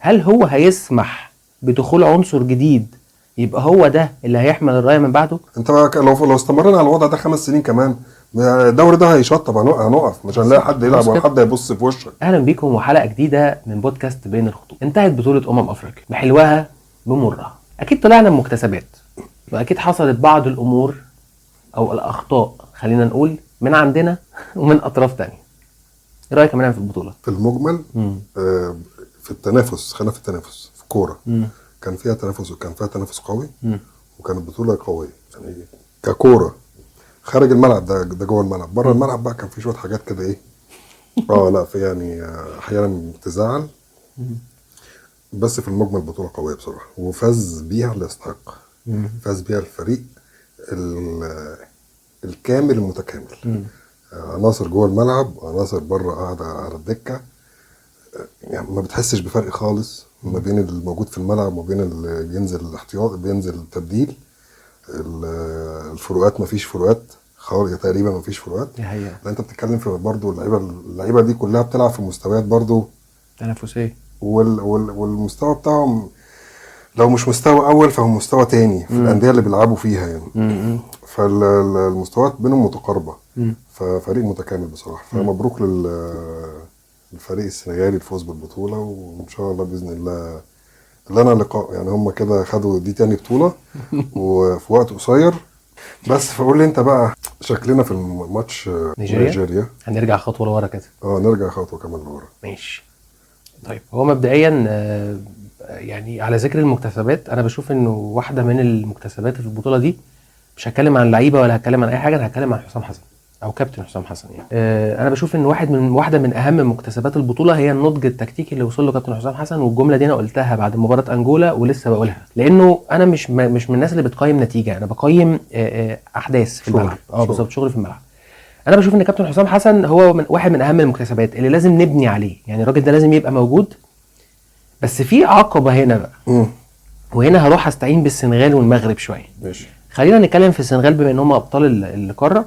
هل هو هيسمح بدخول عنصر جديد يبقى هو ده اللي هيحمل الراية من بعده؟ انت بقى لو استمرنا على الوضع ده 5 سنين كمان، الدوري ده هيشطب، هنقف، مش هنلاقي حد يلعب ولا حد هيبص في وشك. اهلا بيكم وحلقه جديدة من بودكاست بين الخطوط. انتهت بطوله افريقيا بحلوها بمرها، اكيد طلعنا بمكتسبات، واكيد حصلت بعض الامور او الاخطاء خلينا نقول من عندنا ومن اطراف تانية. ايه رايك كمان في البطولة؟ في المجمل في التنافس، خلينا في التنافس في الكورة، كان فيها تنافس وكان فيها تنافس قوي، وكانت بطوله قوية يعني ككوره خارج الملعب، ده جوه الملعب. بره الملعب بقى كان في شوية حاجات كده ايه لا في يعني احيانا بتزعل، بس في المجمل بطوله قوية بصراحة، وفاز بيها اللي يستحق، فاز بيها الفريق الكامل المتكامل، عناصر جوه الملعب، عناصر بره قاعدة على الدكة، يعني ما بتحسش بفرق خالص ما بين الموجود في الملعب وما بين اللي بينزل الاحتياط بينزل التبديل. الفروقات ما فيش فروقات خالص تقريبا، ما فيش فروقات. دي حقيقة. لا انت بتتكلم في برضه اللعيبة دي كلها بتلعب في مستويات برضه تنافسية، والمستوى بتاعهم لو مش مستوى اول فهو مستوى تاني في الاندية اللي بيلعبوا فيها يعني. فالمستويات بينهم متقاربة، ففريق متكامل بصراحة. فمبروك للفريق السنغالي الفوز بالبطولة، وان شاء الله باذن الله لنا لقاء. يعني هم كده خدوا دي تاني بطوله وفي وقت قصير. بس فقول لي انت بقى شكلنا في الماتش نيجيريا. هنرجع خطوة لورا كده. نرجع خطوة كمان لورا. ماشي. طيب هو مبدئيا يعني على ذكر المكتسبات، انا بشوف انه واحدة من المكتسبات في البطولة دي، مش هتكلم عن لعيبة ولا هتكلم عن اي حاجة، انا هتكلم عن حسام حسن او كابتن حسام حسن يعني. انا بشوف ان واحدة من اهم مكتسبات البطولة هي النضج التكتيكي اللي وصل له كابتن حسام حسن. والجملة دي انا قلتها بعد مباراة انجولا ولسه بقولها، لانه انا مش من الناس اللي بتقيم نتيجة، انا بقيم احداث في الملعب. بالظبط، شغل في الملعب. انا بشوف ان كابتن حسام حسن هو واحد من اهم المكتسبات اللي لازم نبني عليه، يعني الراجل ده لازم يبقى موجود. بس في عقبه هنا بقى، وهنا هروح استعين بالسنغال والمغرب شوية. ماشي، خلينا نتكلم في السنغال بما ان هم ابطال القارة.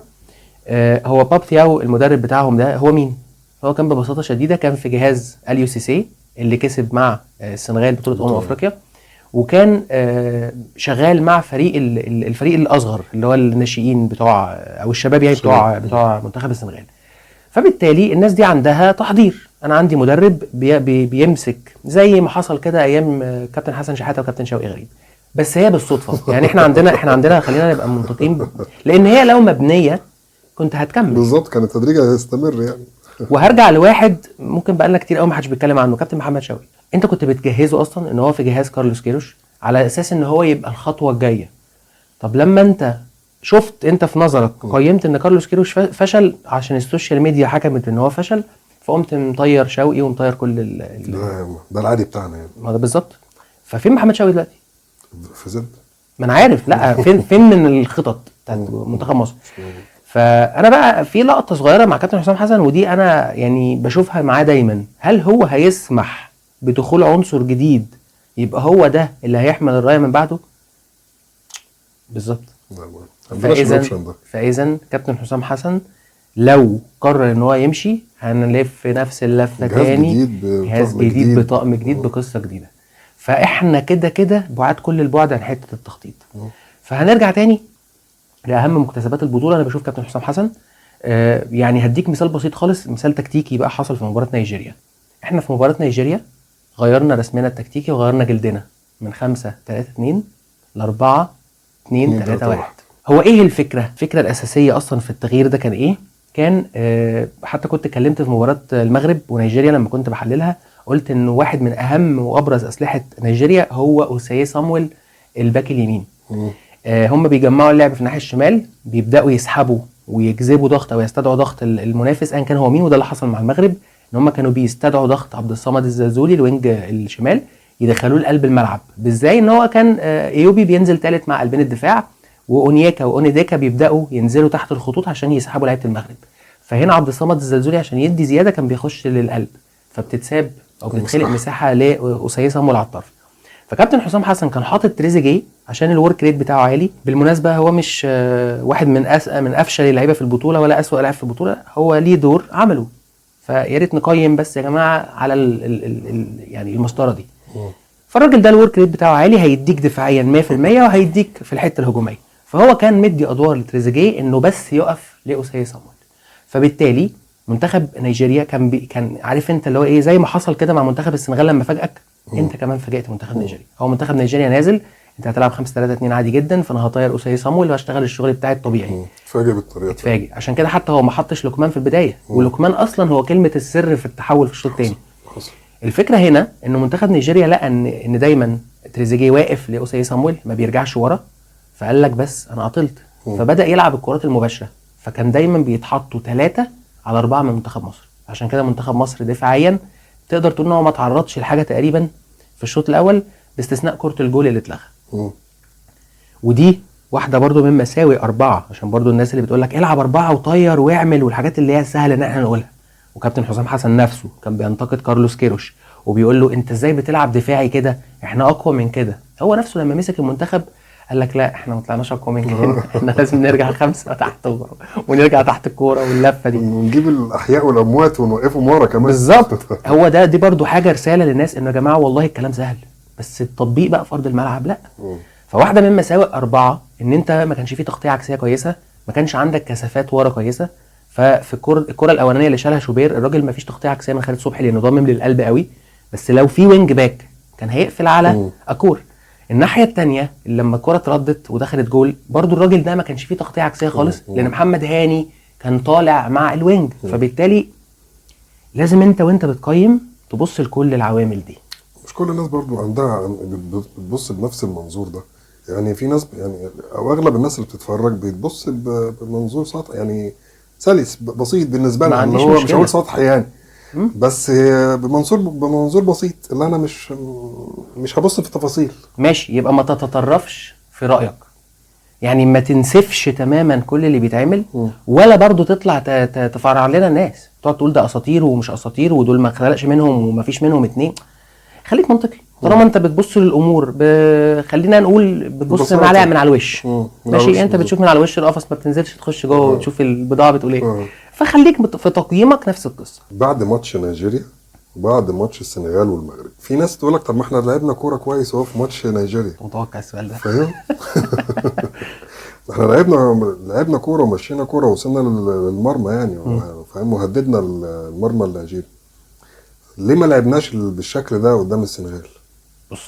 هو باب ثياو المدرب بتاعهم ده هو مين؟ هو كان ببساطة شديدة كان في جهاز اليو سي اللي كسب مع السنغال بطوله افريقيا، وكان شغال مع فريق الفريق الاصغر اللي هو الناشئين بتوع او الشباب يعني بتوع منتخب السنغال. فبالتالي الناس دي عندها تحضير. انا عندي مدرب بيمسك زي ما حصل كده ايام كابتن حسن شحاته وكابتن شوقي غريب، بس هي بالصدفة يعني. احنا عندنا خلينا نبقى منطقيين، لان هي لو مبنية كنت هتكمل بالظبط، كان التدريج هيستمر يعني. وهرجع لواحد ممكن بقالنا كتير قوي ما حدش بيتكلم عنه، كابتن محمد شوقي. انت كنت بتجهزه اصلا ان هو في جهاز كارلوس كيروش على اساس ان هو يبقى الخطوة الجاية. طب لما انت شفت، انت في نظرك قيمت ان كارلوس كيروش فشل عشان ال social media حكمت ان هو فشل، فقمت مطير شوقي ومطير كل ده العادي بتاعنا يعني. ما ده بالظبط. ففين محمد شوقي دلوقتي؟ في زد. ما انا عارف، لا فين من الخطط بتاعت منتخب مصر؟ فانا بقى في لقطة صغيرة مع كابتن حسام حسن، ودي انا يعني بشوفها معاه دايما. هل هو هيسمح بدخول عنصر جديد يبقى هو ده اللي هيحمل الراية من بعده؟ بالظبط. فاذا كابتن حسام حسن لو قرر ان هو يمشي هنلف نفس اللفة تاني، جهاز جديد بطقم جديد بقصة جديدة. فاحنا كده كده بعاد كل البعد عن حتة التخطيط. فهنرجع تاني لاهم مكتسبات البطولة. انا بشوف كابتن حسام حسن يعني هديك مثال بسيط خالص، مثال تكتيكي بقى حصل في مباراة نيجيريا. احنا في مباراة نيجيريا غيرنا رسمنا التكتيكي وغيرنا جلدنا من 5-3-2 ل 4-2-3-1. هو ايه الفكرة؟ الفكرة الاساسية اصلا في التغيير ده كان ايه؟ كان حتى كنت اتكلمت في مباراة المغرب ونيجيريا لما كنت بحللها، قلت ان واحد من اهم وابرز اسلحة نيجيريا هو اوساي صامويل الباك اليمين. هم بيجمعوا اللعب في الناحية الشمال، بيبداوا يسحبوا ويجذبوا ضغط او يستدعوا ضغط المنافس ان كان هو مين، وده اللي حصل مع المغرب، ان هم كانوا بيستدعوا ضغط عبد الصمد الزلزولي ال wing الشمال، يدخلوه لقلب الملعب. ازاي؟ ان هو كان ايوبي بينزل ثالث مع قلبين الدفاع، واونياكا واونيديكا بيبداوا ينزلوا تحت الخطوط عشان يسحبوا لعيبة المغرب. فهنا عبد الصمد الزلزولي عشان يدي زيادة كان بيخش للقلب، فبتتساب او بتتخلق مساحة لاوساي صامويل على الطرف. فكابتن حسام حسن كان حاطط تريزيجيه عشان ال work rate بتاعه عالي. بالمناسبة هو مش واحد من افشل اللعيبة في البطولة ولا اسوأ لاعب في البطولة، هو ليه دور عمله. فيا ريت نقيم بس يا جماعة على ال ال ال يعني المسطره دي. فالراجل ده ال work rate بتاعه عالي، هيديك دفاعيا 100% وهيديك في الحتة الهجومية. فهو كان مدي ادوار لتريزيجيه انه بس يقف لاوساي صامويل. فبالتالي منتخب نيجيريا كان عارف انت اللي هو ايه، زي ما حصل كده مع منتخب السنغال لما فاجئك، انت كمان فاجئت منتخب نيجيريا. هو منتخب نيجيريا نازل، انت هتلعب 5-3-2 عادي جدا، فانا هطير اوساي صامويل وهشتغل الشغل بتاعي الطبيعي. اتفاجئ بالطريقة، اتفاجئ. عشان كده حتى هو ما حطش لوكمان في البداية، ولوكمان اصلا هو كلمة السر في التحول في الشوط الثاني. الفكرة هنا ان منتخب نيجيريا لقى ان دايما تريزيجيه واقف لاوساي صامويل ما بيرجعش ورا، فقال لك بس انا عطلت، فبدا يلعب الكرات المباشرة، فكان دايما بيتحطوا 3-4 من منتخب مصر. عشان كده منتخب مصر دفاعيا تقدر تقول ان هو ما تعرضش لحاجة تقريبا في الشوط الاول باستثناء كره الجول اللي اتلغى. ودي واحدة برضو من مساوئ 4، عشان برضو الناس اللي بتقول لك العب 4 وطير واعمل والحاجات اللي هي سهلة ان احنا نقولها. وكابتن حسام حسن نفسه كان بينتقد كارلوس كيروش وبيقول له انت ازاي بتلعب دفاعي كده، احنا اقوى من كده. هو نفسه لما مسك المنتخب قال لك لا احنا ما طلعناش اقوى من كده، احنا لازم نرجع 5 تحت ونرجع تحت الكورة واللفه دي، ونجيب الاحياء والاموات ونوقفهم ورا كمان. بالظبط. هو ده، دي برضو حاجة رسالة للناس انه يا جماعة والله الكلام سهل، بس التطبيق بقى في ارض الملعب لا. فواحدة من مساوئ 4 ان انت ما كانش فيه تغطيه عكسية كويسة، ما كانش عندك كثافات ورا كويسة. ففي الكره الاولانية اللي شالها شوبير، الراجل ما فيش تغطيه عكسية من خالد صبحي لانه ضامم للقلب قوي، بس لو في wing back كان هيقفل على اكور. الناحية الثانية لما الكره اتردت ودخلت جول، برضو الراجل ده ما كانش فيه تغطيه عكسية خالص، لان محمد هاني كان طالع مع ال wing. فبالتالي لازم انت وانت بتقيم تبص لكل العوامل دي. مش كل الناس برضو عندها بتبص بنفس المنظور ده، يعني في ناس يعني او اغلب الناس اللي بتتفرج بتبص بمنظور سطحي، يعني سلس بسيط بالنسبة لها، اللي هو مش هقول سطحي يعني، بس بمنظور بسيط اللي انا مش هبص في التفاصيل. ماشي، يبقى ما تتطرفش في رايك، يعني ما تنسفش تماما كل اللي بيتعمل، ولا برضو تطلع تفرع لنا الناس تقعد تقول ده اساطير ومش اساطير ودول ما خلقش منهم وما فيش منهم 2. خليك منطقي طالما انت بتبص للامور خلينا نقول بتبص معلقه من على الوش. ماشي، انت بتشوف من على وش القفص، ما بتنزلش تخش جوه وتشوف البضاعة بتقول ايه. فخليك في تقييمك نفس القصة. بعد ماتش نيجيريا وبعد ماتش السنغال والمغرب، في ناس تقول لك طب ما احنا لعبنا كورة كويس اهو في ماتش نيجيريا. متوقع السؤال ده، فاهم؟ احنا لعبنا كورة ومشينا كورة ووصلنا للمرمى يعني، فاهم؟ وهددنا المرمى النيجيري. ليه ما لعبناش بالشكل ده قدام السنغال؟ بص،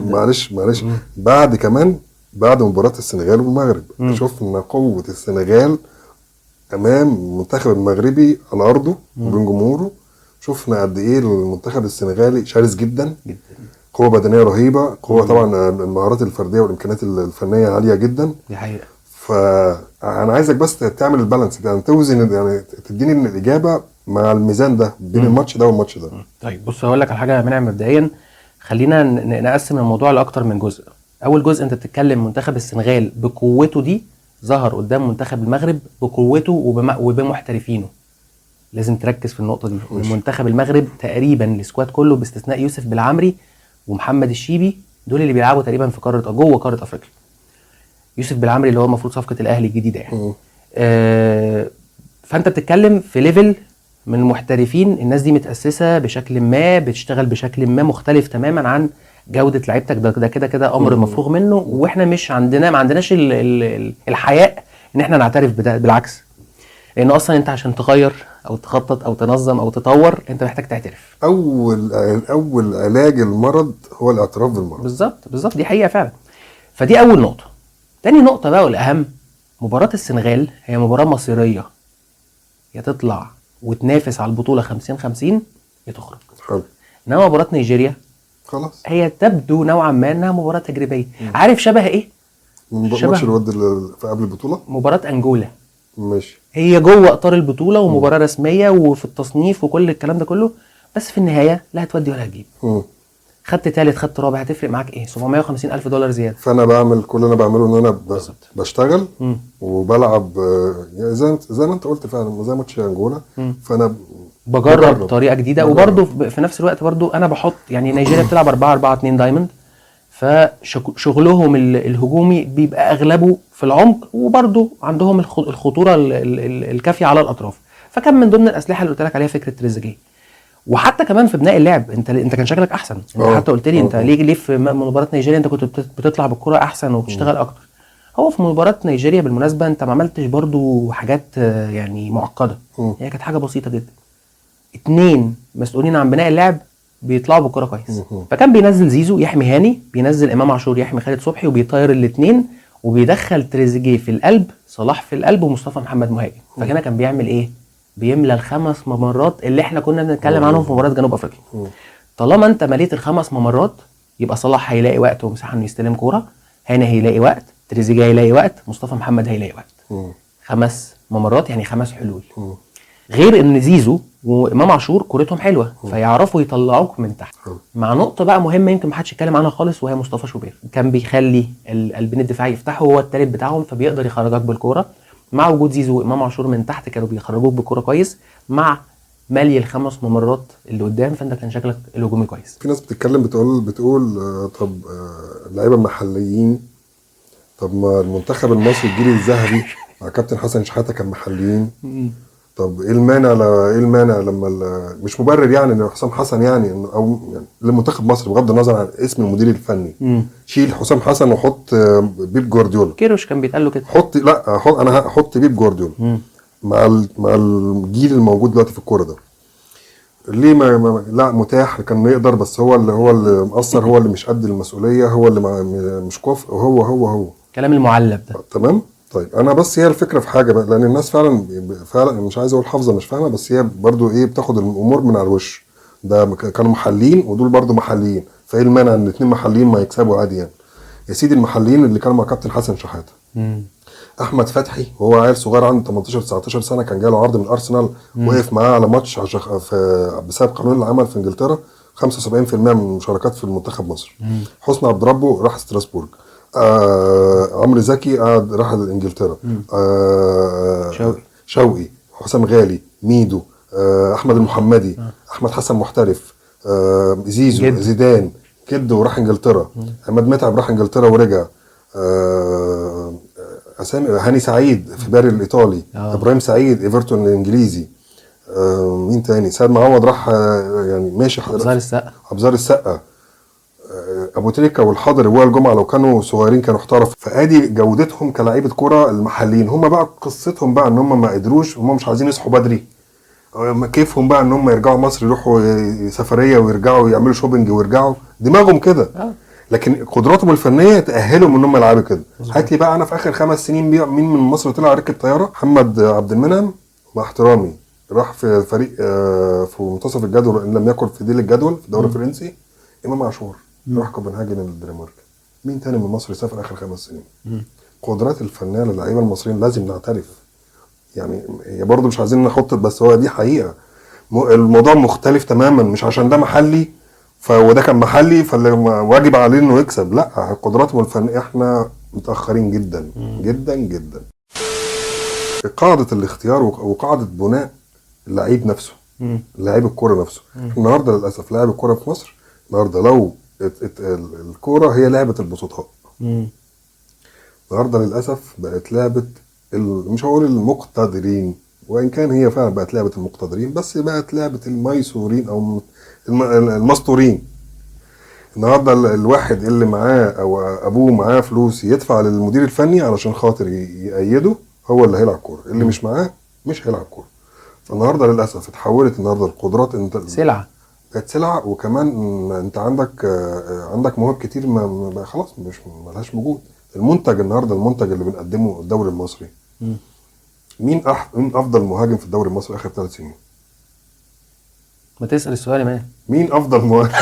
معلش بعد كمان بعد مباراة السنغال والمغرب شفنا قوة السنغال امام المنتخب المغربي على ارضه وبين جمهوره. شفنا قد ايه المنتخب السنغالي شرس جدا جدا، قوة بدنية رهيبة، قوة طبعا المهارات الفردية والامكانيات الفنية عالية جدا. دي حقيقة. فانا عايزك بس تعمل ال balance ده، يعني توزن، يعني تديني الاجابة مع الميزان ده بين الماتش ده والماتش ده. طيب بص، هقول لك على حاجة يا منعم. مبدئيا خلينا نقسم الموضوع لاكتر من جزء. اول جزء انت بتتكلم منتخب السنغال بقوته دي ظهر قدام منتخب المغرب بقوته وبمحترفينه. لازم تركز في النقطة دي. منتخب المغرب تقريبا ال squad كله باستثناء يوسف بالعمري ومحمد الشيبي، دول اللي بيلعبوا تقريبا في قارة جوه قارة افريقيا. يوسف بالعمري اللي هو المفروض صفقة الاهلي الجديدة يعني. فانت بتتكلم في level من المحترفين، الناس دي متاسسه بشكل ما، بتشتغل بشكل ما مختلف تماما عن جوده لعيبتك. ده كده كده امر مفروغ منه، واحنا مش عندنا ما عندناش الحياء ان احنا نعترف بده، بالعكس. لان اصلا انت عشان تغير او تخطط او تنظم او تطور انت محتاج تعترف. اول علاج المرض هو الاعتراف بالمرض. بالظبط بالظبط، دي حقيقة فعلا. فدي اول نقطة. تاني نقطة بقى والاهم، مباراة السنغال هي مباراة مصيرية، يا تطلع وتنافس على البطولة 50-50 يا تخرج. حلو. انما مباراة نيجيريا خلاص هي تبدو نوعا ما انها مباراة تجريبية. عارف شبه ايه؟ ماتش الود في قبل البطولة، مباراة انجولا. ماشي، هي جوه اطار البطولة ومباراة رسمية وفي التصنيف وكل الكلام ده كله، بس في النهاية لا هتودي ولا هتجيب. خدت ثالث خدت رابع هتفرق معاك ايه؟ 750 الف دولار زيادة. فانا بعمل كل اللي انا بعمله ان انا بشتغل وبلعب زي ما انت قلت فعلا، زي ماتش انجولا. فانا بجرب طريقه جديدة، وبرده في نفس الوقت برده انا بحط يعني نيجيريا بتلعب 4-4-2 diamond، فشغلهم الهجومي بيبقى اغلبه في العمق، وبرده عندهم الخطورة الكافيه على الاطراف. فكان من ضمن الاسلحة اللي قلت لك عليها فكرة تريزيجيه. وحتى كمان في بناء اللعب انت كان شكلك احسن. انت حتى قلت لي انت ليه في مباراة نيجيريا انت كنت بتطلع بالكرة احسن وبتشتغل اكتر. هو في مباراة نيجيريا بالمناسبة انت ما عملتش برضو حاجات يعني معقدة، هي كانت حاجة بسيطة جدا. 2 مسؤولين عن بناء اللعب بيطلعوا بالكرة كويس. فكان بينزل زيزو يحمي هاني، بينزل امام عاشور يحمي خالد صبحي، وبيطير الاثنين، وبيدخل تريزيجيه في القلب، صلاح في القلب، ومصطفى محمد مهاجم. فكان كان بيعمل ايه؟ بيملى الخمس ممرات اللي احنا كنا بنتكلم عنهم في مباراة جنوب افريقيا. طالما انت مليت الخمس ممرات يبقى صلاح هيلاقي وقت ومساحة انه يستلم كورة، هاني هيلاقي وقت، تريزيجيه هيلاقي وقت، مصطفى محمد هيلاقي وقت. 5 ممرات يعني 5 حلول. غير ان زيزو وامام عاشور كورتهم حلوة فيعرفوا يطلعوك من تحت. مع نقطة بقى مهمة يمكن ما حدش يتكلم عنها خالص، وهي مصطفى شوبير. كان بيخلي القلبين الدفاعي يفتحوا، هو التالت بتاعهم، فبيقدر يخرجك بالكورة. مع وجود زيزو وامام عاشور من تحت كانوا بيخرجوك بالكورة كويس، مع مالي الخمس ممرات اللي قدام، فانت كان شكلك الهجومي كويس. في ناس بتتكلم بتقول طب اللعيبة المحليين، طب ما المنتخب المصري الجيل الذهبي مع كابتن حسن شحاته كان محليين. طب ايه المانع ايه المانع لما مش مبرر يعني ان حسام حسن يعني او يعني لمنتخب مصر بغض النظر عن اسم المدير الفني، شيل حسام حسن وحط بيب جوارديولا. كيروش كان بيتقال له كده، حط لا حط انا هحط بيب جوارديولا مع الجيل الموجود دلوقتي في الكورة ده. ليه ما لا متاح، كان يقدر، بس هو اللي مقصر، هو اللي مش قد المسؤولية، هو اللي مش كفء، هو هو هو كلام المعلب ده. تمام. طيب انا بس هي الفكرة في حاجة بقى، لان الناس فعلا فعلا مش عايز اقول حافظه مش فاهمه، بس هي برضو ايه بتاخد الامور من على الوش. ده كانوا محليين ودول برضو محليين، فايه المانع ان الاثنين محليين ما يكسبوا عادي يعني؟ يا سيدي المحليين اللي كانوا مع كابتن حسن شحاته، احمد فتحي وهو عيل صغير عنده 18 19 سنة كان جاله عرض من ارسنال، وقف معاه على ماتش عشان بسبب قانون العمل في انجلترا 75% من المشاركات في المنتخب مصر. حسني عبد ربه راح ستراسبورج، عمرو زكي قعد راح لانجلترا، شوقي، حسام غالي، ميدو، احمد المحمدي، احمد حسن محترف، زيزو، زيدان كده وراح انجلترا، عماد متعب راح انجلترا ورجع، اسامي هاني سعيد في باري الايطالي، ابراهيم سعيد ايفرتون الانجليزي، مين تاني، سيد معوض راح يعني ماشي، ابزار السقا، ابو تريكه والحضري وائل جمعه لو كانوا صغيرين كانوا احترفوا. فادي جودتهم كلاعيبه كره المحليين. هم بقى قصتهم بقى ان هم ما قدروش، هم مش عايزين يصحوا بدري، كيفهم بقى ان هم يرجعوا مصر يروحوا سفرية ويرجعوا يعملوا shopping ويرجعوا، دماغهم كده. لكن قدراتهم الفنية تاهلهم ان هم يلعبوا كده. هات لي بقى انا في اخر 5 سنين مين من مصر طلع ركب طيارة؟ محمد عبد المنعم مع احترامي راح في فريق في منتصف الجدول ان لم يكن في ديل الجدول في الدوري الفرنسي. امام عاشور راح كوبنهاجن الدنمارك. مين تاني من مصر سافر اخر 5 سنين؟ قدرات الفنية للعيبة المصريين لازم نعترف يعني، برضه مش عايزين نحط، بس هو دي حقيقة. الموضوع مختلف تماما، مش عشان ده محلي فهو ده كان محلي فاللي واجب عليه انه يكسب، لا، قدراتهم الفنية احنا متاخرين جدا جدا جدا. قاعدة الاختيار وقاعدة بناء اللعيب نفسه، لعيب الكورة نفسه. النهارده للاسف لاعب الكورة في مصر النهارده لو الكورة هي لعبه البسطاء. النهارده للاسف بقت لعبه مش هقول المقتدرين، وان كان هي فعلا بقت لعبه المقتدرين، بس بقت لعبه الميسورين او المستورين. النهارده الواحد اللي معاه او ابوه معاه فلوس يدفع للمدير الفني علشان خاطر يأيده، هو اللي هيلعب كورة، اللي مش معاه مش هيلعب كورة. فالنهارده للاسف اتحولت النهارده القدرات انت سلعه، بقت سلعه. وكمان انت عندك مواهب كتير ما خلاص مش مالهاش وجود. المنتج النهارده، المنتج اللي بنقدمه الدوري المصري، مين افضل مهاجم في الدوري المصري اخر 3 سنين؟ ما تسال السؤال يا مان. مين افضل مهاجم؟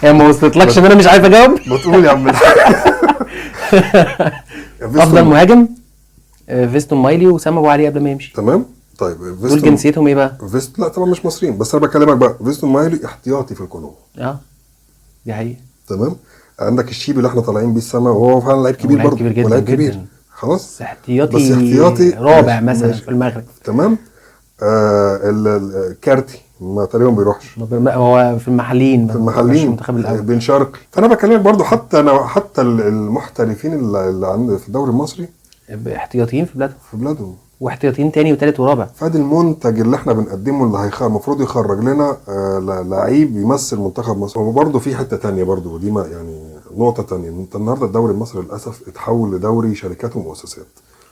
هي ما وصلتلكش ان انا مش عارف اجاوب؟ بتقول يا عم. افضل مهاجم فيستون مايلي وسام ابو علي قبل ما يمشي. تمام. طيب دول جنسيتهم ايه بقى؟ لا طبعا مش مصريين، بس انا بكلمك بقى فيستون مايلي احتياطي في الكونغو. دي حقيقة. تمام. عندك الشيبي اللي احنا طالعين بيه السما، وهو فعلا لعيب كبير برضه، ولاعيب كبير خلاص، بس احتياطي رابع مثلا في المغرب. تمام. الكارتي ما تقريبا بيروحش، هو في المحليين، في المحليين المنتخب الاول بن شرقي. فانا بكلمك برضه حتى المحترفين اللي عند في الدوري المصري احتياطيين في بلادهم، في بلادهم. واحتياطيين تاني وتالت ورابع. فادي المنتج اللي احنا بنقدمه اللي المفروض يخرج لنا لعيب يمثل منتخب مصر. وبرده في حتة تانية برده، ودي ما يعني نقطة تانية، انت النهارده الدوري المصري للاسف اتحول لدوري شركات ومؤسسات.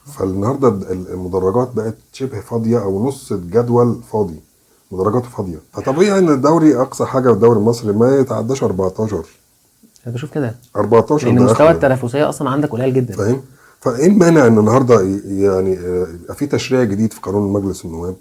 فالنهارده المدرجات بقت شبه فاضية او نص الجدول فاضي، مدرجاته فاضية. فطبيعي ان الدوري اقصى حاجة في الدوري المصري ما يتعداش 14. انا بشوف كده 14، لان مستوى التنافسية اصلا عندك قليل جدا، فاهم؟ فايه المانع ان النهارده يعني يبقى في تشريع جديد في قانون مجلس النواب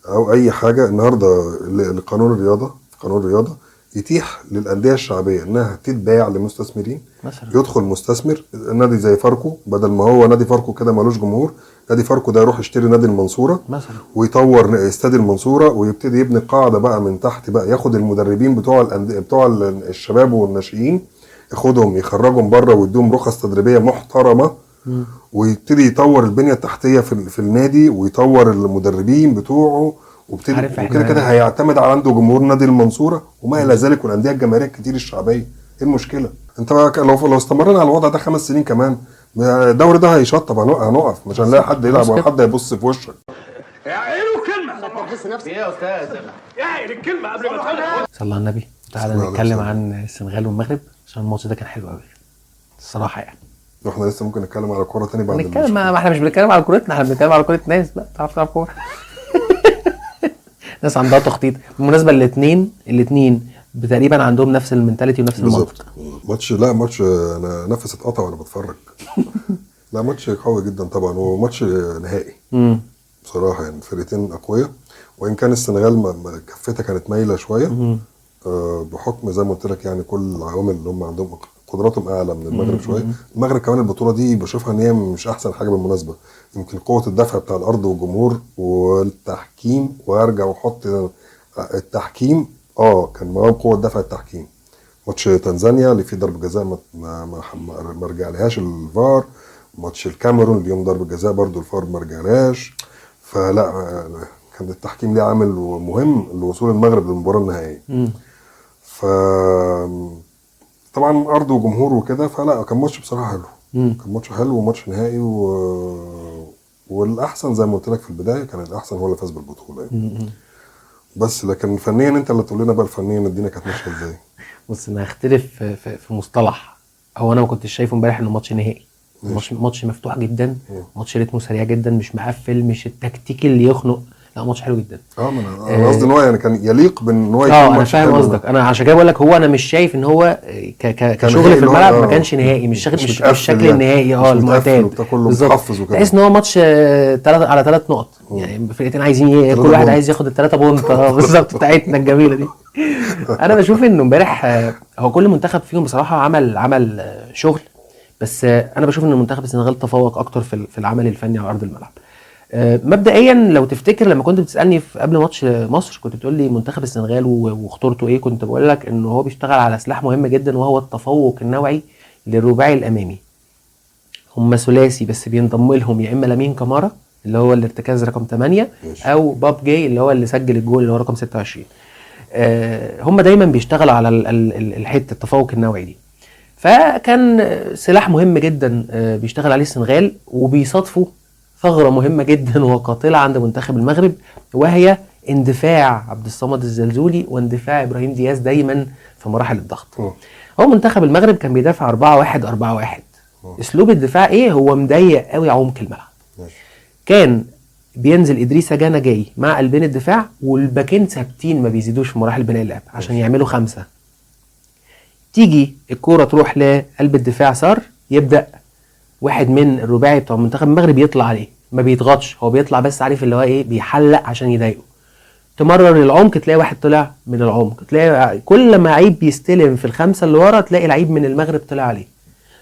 او اي حاجة النهارده لقانون الرياضة، في قانون الرياضة يتيح للاندية الشعبية انها تتباع لمستثمرين مثلا. يدخل مستثمر نادي زي فاركو، بدل ما هو نادي فاركو كده مالوش جمهور، نادي فاركو ده يروح يشتري نادي المنصورة مثلا، ويطور استاد المنصورة ويبتدي يبني قاعدة بقى من تحت بقى، ياخد المدربين بتوع الاندية بتوع الشباب والناشئين، ياخدهم يخرجهم بره ويديهم رخص تدريبية محترمه، ويبتدي يطور البنية التحتية في النادي ويطور المدربين بتوعه، وابتدي وكده كده هيعتمد على عنده جمهور نادي المنصورة وما الى ذلك، والاندية الجماهيرية الكتير الشعبية. ايه المشكلة؟ انت لو استمرنا على الوضع ده 5 سنين كمان الدوري ده هيشطب، هنقف، مش هنلاقي حد يلعب ولا حد هيبص في وشك. اعقلوا كلمة ايه يا استاذ؟ اعقل الكلمة قبل ما تقولها. صلى على النبي. تعالى نتكلم عن السنغال والمغرب عشان الماتش ده كان حلو قوي الصراحة. يعني احنا لسه ممكن نتكلم على كورة تاني بعد نتكلم، ما احنا مش بنتكلم على كورتنا، احنا بنتكلم على كورة ناس بقى تعرف تلعب كورة. ناس عندها تخطيط. بالمناسبة الاثنين تقريبا عندهم نفس ال mentality ونفس المنطق. ماتش، لا ماتش انا نفسي اتقطع وانا بتفرج. لا ماتش قوي جدا طبعا، وماتش نهائي بصراحة، يعني فرقتين اقوياء، وان كان السنغال كفتها كانت مايلة شوية بحكم زي ما قلت لك يعني كل العوامل اللي هم عندهم قدراتهم اعلى من المغرب شوية. المغرب كمان البطولة دي بشوفها ان هي مش احسن حاجة بالمناسبة، يمكن قوة الدفع بتاع الارض والجمهور والتحكيم، وارجع واحط التحكيم كان معاهم قوة دفع التحكيم. ماتش تنزانيا اللي فيه ضرب جزاء ما رجعلهاش الفار، ماتش الكاميرون اليوم ضرب جزاء برضو الفار ما رجعلهاش. فلا كان التحكيم ليه عامل مهم لوصول المغرب للمباراة النهائية. ف طبعا ارض وجمهور وكده، فلا كان ماتش بصراحة حلو. كان ماتش حلو وماتش نهائي والاحسن زي ما قلت لك في البداية كان الاحسن هو اللي فاز بالبطولة يعني. بس لكن فنيا انت اللي تقول لنا بقى الفنيا الدنيا كانت ماشية ازاي. بص انا هختلف في مصطلح، هو انا ما كنتش شايفه امبارح انه ماتش نهائي. ماتش مفتوح جدا، ماتش رتمه سريع جدا، مش مقفل، مش التكتيك اللي يخنق، لا ماتش حلو جدا. انا قصدي ان هو يعني كان يليق بان هو يكون انا فاهم قصدك. انا عشان كده بقول لك هو انا مش شايف ان هو كشغل في الملعب ما كانش نهائي، مش الشكل يعني النهائي المعتاد بالظبط. تحس ان هو ماتش 3 على 3 نقط، يعني فرقتين عايزين كل واحد عايز ياخد ال3 point بالظبط بتاعتنا الجميلة دي. انا بشوف انه امبارح هو كل منتخب فيهم بصراحة عمل شغل، بس انا بشوف ان منتخب السنغال تفوق اكتر في العمل الفني على ارض الملعب. مبدئيا لو تفتكر لما كنت بتسالني في قبل ماتش مصر كنت بتقول لي منتخب السنغال وخطورته ايه، كنت بقول لك ان هو بيشتغل على سلاح مهم جدا وهو التفوق النوعي للرباعي الامامي. هم ثلاثي بس بينضم لهم يا اما لامين كامارا اللي هو الارتكاز رقم 8 او باب جاي اللي هو اللي سجل الجول اللي هو رقم 26. هم دايما بيشتغلوا على الحتة التفوق النوعي دي، فكان سلاح مهم جدا بيشتغل عليه السنغال. وبيصادفوا ثغرة مهمة جدا وقاتلة عند منتخب المغرب، وهي اندفاع عبد الصمد الزلزولي واندفاع إبراهيم دياز دايما في مراحل الضغط. هو منتخب المغرب كان بيدافع 4-1-4-1. اسلوب الدفاع ايه؟ هو مضيق قوي عمق الملعب. كان بينزل إدريس جانا جاي مع قلبين الدفاع والباكين ثابتين ما بيزيدوش في مراحل بناء اللعب عشان يعملوا 5. تيجي الكورة تروح لقلب الدفاع صار، يبدأ واحد من الرباعي بتوع منتخب المغرب يطلع عليه، ما بيضغطش، هو بيطلع بس عارف اللي هو ايه، بيحلق عشان يضايقه. تمرر للعمق تلاقي واحد طلع من العمق، تلاقي كل ما لعيب بيستلم في الخمسة اللي ورا تلاقي لعيب من المغرب طلع عليه.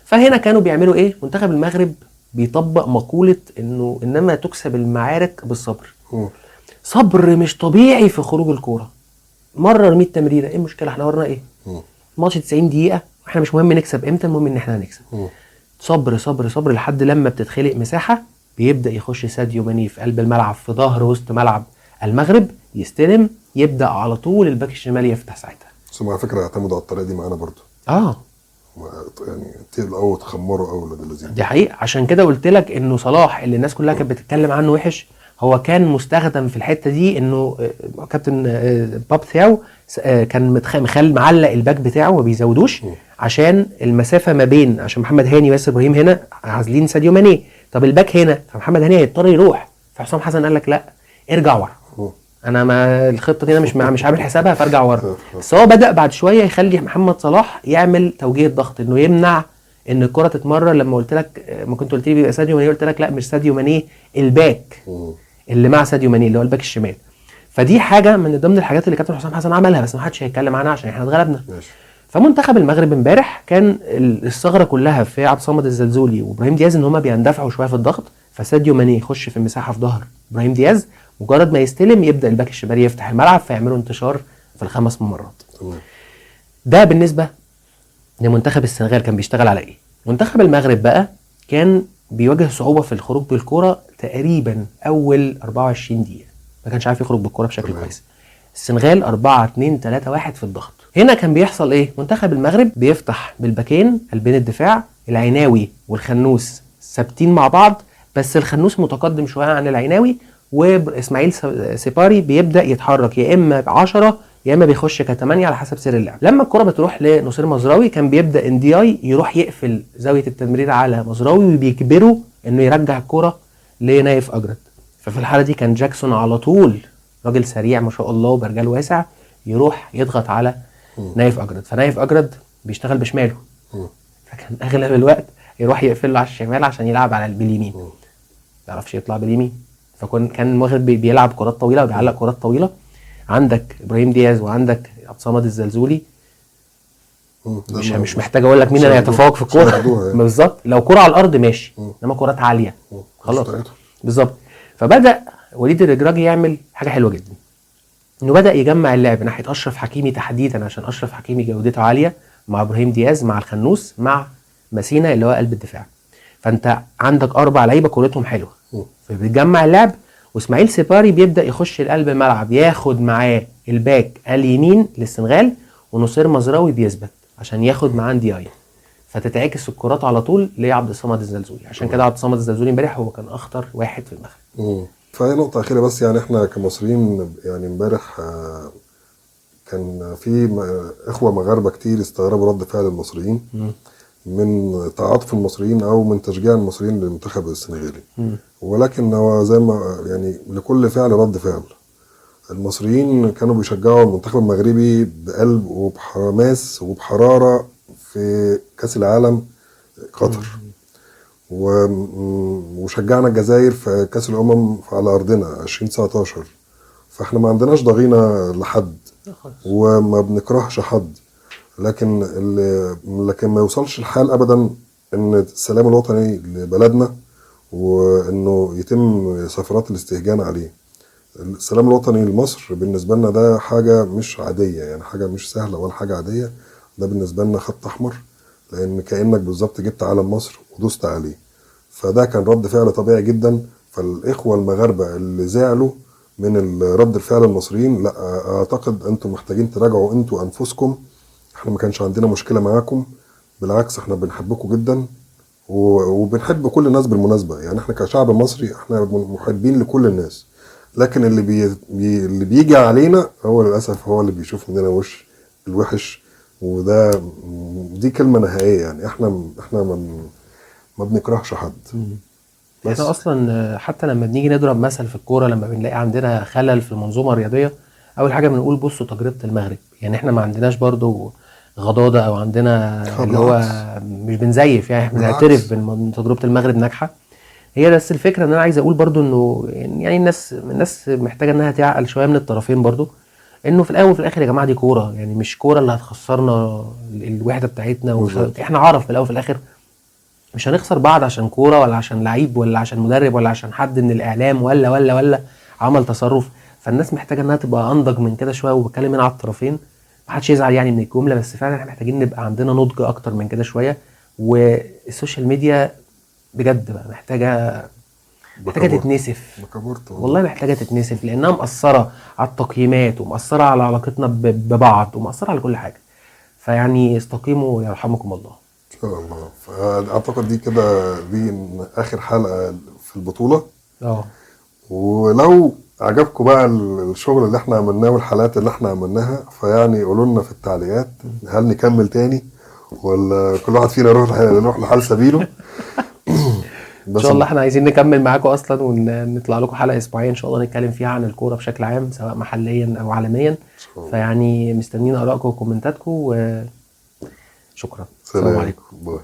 فهنا كانوا بيعملوا ايه؟ منتخب المغرب بيطبق مقولة انه انما تكسب المعارك بالصبر. صبر مش طبيعي في خروج الكورة. مرر 100 تمريره، ايه المشكلة؟ احنا ورنا ايه؟ ماتش 90 دقيقة واحنا مش مهم نكسب امتى، المهم ان احنا هنكسب. صبر صبر صبر لحد لما بتتخلق مساحة، بيبدا يخش ساديو ماني في قلب الملعب في ظهر وسط ملعب المغرب، يستلم يبدا على طول الباك الشمال يفتح ساعتها. بس على فكرة اعتمدوا على الطريقة دي معانا برضو. يعني تقلوا او تخمروا او ولاد اللذين. دي حقيقة. عشان كده قلت لك انه صلاح اللي الناس كلها كانت بتتكلم عنه وحش، هو كان مستخدم في الحتة دي انه كابتن باب ثياو كان معلق ال back بتاعه وما بيزودوش عشان المسافة ما بين، عشان محمد هاني وياسر ابراهيم هنا عازلين ساديو ماني، طب ال back هنا فمحمد هاني هيضطر يروح، فحسام حسن قال لك لا ارجع ورا، انا ما الخطة دي انا مش عامل حسابها فارجع ورا. بس هو بدا بعد شوية يخلي محمد صلاح يعمل توجيه ضغط انه يمنع ان الكره تتمرر. لما قلت لك ما كنت قلت لي بيبقى ساديو ماني، قلت لك لا مش ساديو ماني، ال back اللي مع ساديو ماني اللي هو ال back الشمال. فدي حاجة من ضمن الحاجات اللي كابتن حسام حسن عملها، بس ما حدش هيتكلم عنها عشان احنا اتغلبنا. فمنتخب المغرب امبارح كان الثغرة كلها في عبد الصمد الزلزولي وابراهيم دياز، ان هما بيندفعوا شوية في الضغط، فساديو ماني يخش في المساحة في ظهر ابراهيم دياز، مجرد ما يستلم يبدا ال back الشمالي يفتح الملعب، فيعملوا انتشار في الخمس ممرات. ده بالنسبة لمنتخب السنغال كان بيشتغل على ايه. منتخب المغرب بقى كان بيواجه صعوبة في الخروج بالكرة تقريبا اول 24 دقيقة، ما كانش عارف يخرج بالكرة بشكل كويس. السنغال 4-2-3-1 في الضغط. هنا كان بيحصل ايه؟ منتخب المغرب بيفتح بالباكين قلبين الدفاع، العيناوي والخنوس ثابتين مع بعض، بس الخنوس متقدم شوية عن العيناوي، واسماعيل سيباري بيبدا يتحرك يا اما ب10 يا اما بيخش ك8 على حسب سير اللعب. لما الكره بتروح لنصير مزراوي كان بيبدا اندياي يروح يقفل زاوية التمرير على مزراوي، وبيجبره انه يرجع الكره لنايف اجرد. ففي الحالة دي كان جاكسون على طول راجل سريع ما شاء الله وبرجال واسع، يروح يضغط على نايف اجرد، فنايف اجرد بيشتغل بشماله، فكان اغلب الوقت يروح يقفل له على الشمال عشان يلعب على باليمين، ما يعرفش يطلع باليمين. فكان المغرب بيلعب كرات طويلة وبيعلق كرات طويلة. عندك ابراهيم دياز وعندك عبد الصمد الزلزولي، مش محتاج اقول لك مين اللي هيتفوق في الكورة بالظبط. لو كرة على الارض ماشي، انما كرات عالية خلاص بالظبط. فبدا وليد الرجراجي يعمل حاجة حلوة جدا، انه بدا يجمع اللعب ناحية اشرف حكيمي تحديدا، عشان اشرف حكيمي جودته عالية مع ابراهيم دياز مع الخنوس مع مسينا اللي هو قلب الدفاع. فانت عندك 4 لعيبة كورتهم حلوة، فبتجمع اللعب، واسماعيل سيباري بيبدا يخش لقلب الملعب، ياخد معاه ال back اليمين للسنغال، ونصير مزراوي بيثبت عشان ياخد معاه دياي، فتتعكس الكرات على طول لعبد الصمد الزلزولي. عشان كده عبد الصمد الزلزولي امبارح هو كان اخطر واحد في المغرب. فهي نقطة أخيرة بس، يعني احنا كمصريين يعني امبارح كان في إخوة مغاربة كتير استغربوا رد فعل المصريين من تعاطف المصريين أو من تشجيع المصريين للمنتخب السنغالي، ولكن هو زي ما يعني لكل فعل رد فعل. المصريين كانوا بيشجعوا المنتخب المغربي بقلب وبحماس وبحرارة في كأس العالم قطر، وشجعنا الجزائر في كأس الأمم على أرضنا 2019. فاحنا ما عندناش ضغينة لحد وما بنكرهش حد، لكن ما يوصلش الحال أبدا إن السلام الوطني لبلدنا وإنه يتم سفرات الاستهجان عليه. السلام الوطني لمصر بالنسبة لنا ده حاجة مش عادية، يعني حاجة مش سهلة ولا حاجة عادية، ده بالنسبة لنا خط أحمر، لأن كأنك بالظبط جبت علم مصر ودوست عليه. فده كان رد فعل طبيعي جدا. فالإخوة المغاربة اللي زعلوا من رد الفعل المصريين، لا أعتقد أنتم محتاجين تراجعوا أنتوا أنفسكم. احنا ما كانش عندنا مشكلة معاكم، بالعكس احنا بنحبكم جدا وبنحب كل الناس بالمناسبة. يعني احنا كشعب مصري احنا محبين لكل الناس، لكن اللي بيجي علينا هو للأسف هو اللي بيشوف مننا وش الوحش، وده دي كلمة نهائية. يعني احنا ما بنكرهش حد. احنا اصلا حتى لما بنيجي نضرب مثل في الكورة، لما بنلاقي عندنا خلل في المنظومة الرياضية، اول حاجة بنقول بصوا تجربة المغرب. يعني احنا ما عندناش برضو غضاضة او عندنا اللي هو مش بنزيف، يعني احنا بنعترف بان تجربة المغرب ناجحة. هي بس الفكرة ان انا عايز اقول برضو انه يعني الناس محتاجة انها تعقل شوية من الطرفين برضو، انه في الاول وفي الاخر يا جماعة دي كورة، يعني مش كورة اللي هتخسرنا الوحدة بتاعتنا. احنا عارف في الاول وفي الاخر مش هنخسر بعض عشان كورة ولا عشان لعيب ولا عشان مدرب ولا عشان حد من الاعلام ولا ولا ولا عمل تصرف. فالناس محتاجه انها تبقى انضج من كده شوية، وبتكلم هنا على الطرفين، ما حدش يزعل يعني من الجملة، بس فعلا احنا محتاجين نبقى عندنا نضج اكتر من كده شوية. وال social media بجد بقى محتاجه تتنسف، والله محتاجه تتنسف، لانها مأثره على التقييمات ومأثره على علاقتنا ببعض ومأثره على كل حاجة. فيعني استقيموا يرحمكم الله ان شاء الله. فاعتقد دي كده دي اخر حلقة في البطولة، ولو عجبكم بقى الشغل اللي احنا عملناه والحلقات اللي احنا عملناها، فيعني قولوا لنا في التعليقات هل نكمل تاني ولا كل واحد فينا يروح لحال سبيله. ان شاء الله احنا عايزين نكمل معاكم اصلا ونطلع لكم حلقة اسبوعية ان شاء الله نتكلم فيها عن الكورة بشكل عام، سواء محليا او عالميا. فيعني مستنيين ارائكم وكومنتاتكم، وشكرا. السلام عليكم. bye.